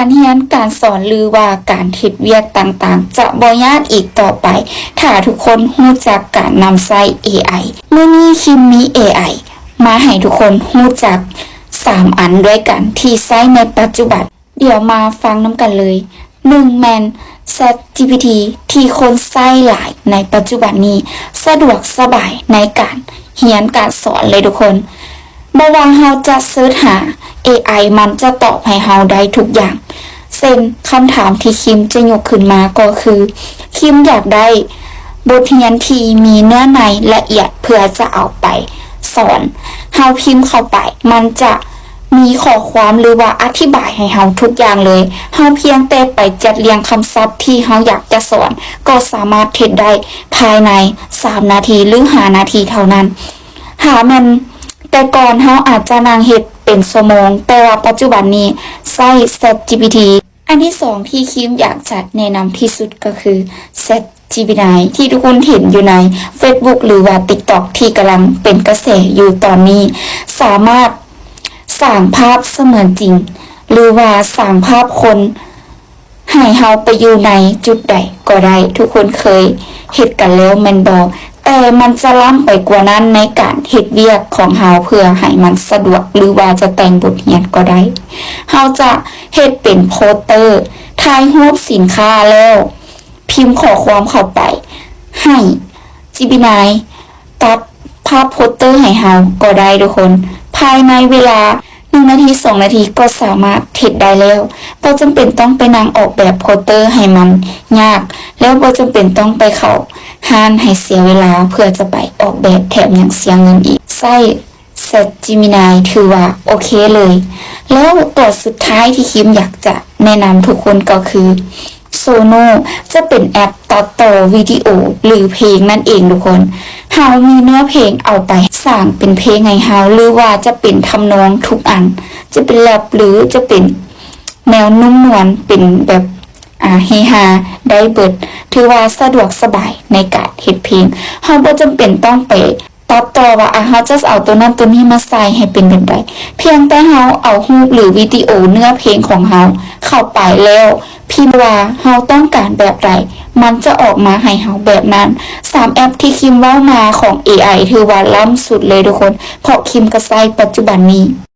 ການຮຽນການສອນ ຫຼືວ່າການເຮັດວຽກຕ່າງໆ ຈະບໍ່ຍາກອີກຕໍ່ໄປ ຖ້າທຸກຄົນຮູ້ຈັກການນຳໃຊ້ ເອໄອ. ມື້ນີ້ຄິມມີ ເອໄອ ມາໃຫ້ທຸກຄົນຮູ້ຈັກ ສາມອັນດ້ວຍກັນທີ່ໃຊ້ໃນປັດຈຸບັນ. ດຽວມາຟັງນຳກັນເລີຍ. ໜຶ່ງ ແມ່ນ ChatGPT ທີ່ຄົນໃຊ້ຫຼາຍໃນປັດຈຸບັນນີ້ ສະດວກສະບາຍໃນການຮຽນການສອນເລີຍທຸກຄົນ. ບໍ່ວ່າເຮົາຈະເສີດຫາ ເອໄອ ມັນຈະຕອບໃຫ້ເຮົາໄດ້ທຸກຢ່າງ. ເຊັ່ນ ຄຳຖາມທີ່ຄິມຈະຍົກຂຶ້ນມາກໍຄື ຄິມຢາກໄດ້ບົດຮຽນທີ່ມີເນື້ອໃນລະອຽດເພື່ອຈະເອົາໄປສອນ. ເຮົາພິມເຂົ້າໄປ ມັນຈະມີຂໍ້ຄວາມ ຫຼືວ່າອະທິບາຍໃຫ້ເຮົາທຸກຢ່າງເລີຍ. ເຮົາພຽງແຕ່ໄປຈັດລຽງຄຳສັບທີ່ເຮົາຢາກຈະສອນ ກໍສາມາດເຮັດໄດ້ພາຍໃນສາມນາທີ ຫຼື ຫ້ານາທີເທົ່ານັ້ນ. ຖ້າແມ່ນແຕ່ກ່ອນເຮົາອາດຈະນັ່ງເຮັດເປັນຊົ່ວໂມງ, ແຕ່ວ່າປັດຈຸບັນນີ້ໃຊ້ ChatGPT. ອັນທີສອງທີ່ຄິມຢາກຈະແນະນຳທີ່ສຸດກໍຄື ChatGemini ທີ່ທຸກຄົນເຫັນຢູ່ໃນ Facebook ຫຼືວ່າ TikTok ທີ່ກຳລັງເປັນກະແສຢູ່ຕອນນີ້. ສາມາດສ້າງພາບສະເໝືອນຈິງ ຫຼືວ່າສ້າງພາບຄົນ ໃຫ້ເຮົາໄປຢູ່ໃນຈຸດໃດກໍໄດ້. ທຸກຄົນເຄີຍເຮັດກັນແລ້ວແມ່ນບໍ່? ແຕ່ມັນຈະລ້ຳໄປກວ່ານັ້ນໃນການເຮັດວຽກຂອງເຮົາ ເພື່ອໃຫ້ມັນສະດວກ ຫຼືວ່າຈະແຕ່ງບົດຮຽນກໍໄດ້. ເຮົາຈະເຮັດເປັນໂປສເຕີ ຖ່າຍຮູບສິນຄ້າແລ້ວພິມຂໍ້ຄວາມເຂົ້າໄປ ໃຫ້ Gemini ຕັດພາບໂປສເຕີໃຫ້ເຮົາກໍໄດ້ທຸກຄົນ. ພາຍໃນເວລາໜຶ່ງນາທີ ສອງນາທີກໍສາມາດເຮັດໄດ້ແລ້ວ. ບໍ່ຈຳເປັນຕ້ອງໄປນັ່ງອອກແບບໂປສເຕີໃຫ້ມັນຍາກ ແລ້ວບໍ່ຈຳເປັນຕ້ອງໄປເຂົ້າຮ້ານໃຫ້ເສຍເວລາເພື່ອຈະໄປອອກແບບ ແຖມຍັງເສຍເງິນອີກ. ໃຊ້ ChatGemini ຖືວ່າໂອເຄເລີຍ. ແລ້ວຕົວສຸດທ້າຍທີ່ຄິມຢາກຈະແນະນຳທຸກຄົນກໍຄື Suno ຈະເປັນແອັບຕັດຕໍ່ວິດີໂອ ຫຼື ເພງນັ້ນເອງທຸກຄົນ. ເຮົາມີເນື້ອເພງ ເອົາໄປສ້າງເປັນເພງໃຫ້ເຮົາ ຫຼືວ່າຈະເປັນທຳນອງທຸກອັນ ຈະເປັນແຣັບ ຫຼື ຈະເປັນແນວນຸ້ມນວນ ເປັນແບບ ອາ ເຮຮາ ໄດ້ເບິດ. ຖືວ່າສະດວກສະບາຍໃນການເຮັດເພງ. ເຮົາບໍ່ຈຳເປັນຕ້ອງໄປ ຕັດຕໍ່ວ່າ ອາ ເຮົາຈະເອົາໂຕນັ້ນໂຕນີ້ມາໃສ່ໃຫ້ເປັນແບບໃດ. ພຽງແຕ່ເຮົາເອົາຮູບ ຫຼື ວິດີໂອເນື້ອເພງຂອງເຮົາເຂົ້າໄປ ແລ້ວພິມວ່າເຮົາຕ້ອງການແບບໃດ, ມັນຈະອອກມາໃຫ້ເຮົາແບບນັ້ນ. ສາມແອັບທີ່ຄິມເວົ້າມາຂອງ ເອໄອ ຖືວ່າລ້ຳສຸດເລີຍທຸກຄົນ, ເພາະຄິມກໍໃຊ້ປັດຈຸບັນນີ້.